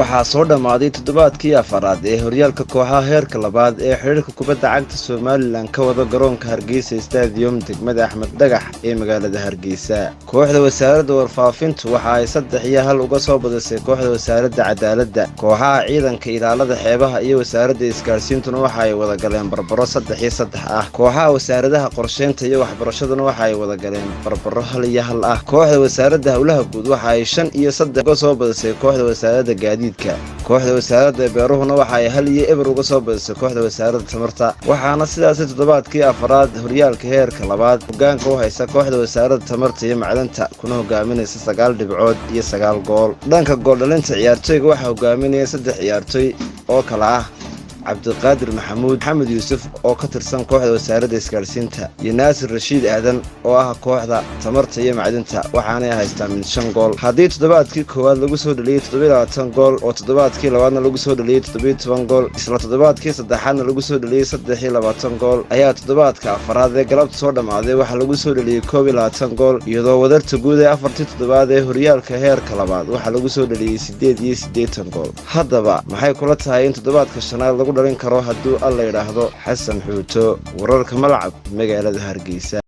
Waxaa soo dhammaaday toddobaadkii afaraad ee horyaalka kooxaha heerka labaad ee xidhiirka kubadda cagta Somaliland ka wada garoonka Hargeysa Stadium, degmada Axmed Dhagax ee magaalada Hargeysa. Kooxda Wasaaradda Warfaafintu waxa ay 3-1 uga soo badisay kooxda Wasaaradda Cadaaladda. Kooxaha Ciidanka Ilaalada Xeebaha iyo Wasaaradda Isgaadhsiintuna waxa ay wada galeen barbaro 3-3 ah. Kooxaha Wasaaradaha Qorsheynta iyo Waxbarashaduna waxa ay wada galeen barbaro 1-1 ah. Kooxda Wasaaradda Howlaha Guud waxa ay 5-3 uga soo badisay kooxda Wasaaradda Gaadiidka. Kooxda Wasaaradda Beeruhuna waxa ay 1-0 uga soo badisay kooxda Wasaaradda Tamarta. Waxaana sidaasi toddobaadkii afaraad horyaalka heerka labaad hogaanka u haysa kooxda Wasaaradda Tamarta iyo Macdanta, kuna hogaaminaysa 9 dhibcood iyo 9 gool. Dhanka gooldhalinta ciyaartoyga waxaa hogaaminaya saddex ciyaartoy oo kala ah Cabdiqaadir Maxamuud Maxamed Yuusuf oo ka tirsan kooxda Wasaaradda Isgaadhsiinta iyo Naasir Rashiid Aadan oo ah kooxda Tamarta iyo Macdinta, waxaanay haystaa min 5 gool. Haddii toddobaadkii koowaad lagu soo dhaliyey 27 gool, oo toddobaadkii labaadna lagu soo dhaliyey 17 gool, isla toddobaadkii saddexaadna lagu soo dhaliyey 23 gool, ayaa toddobaadka afaraad ee galabta soo dhammaaday waxaa lagu soo dhaliyey 21 gool, iyadoo wadarta guud ee afartii toddobaad ee horyaalka heerka labaad waxaa lagu soo dhaliyey 88 gool. Haddaba, maxay kula tahay in toddobaadka shanaad lagu dhalin karo, hadduu Alla yidhaahdo? Xasan Xuuto, wararka Malcab, magaalada Hargeysa.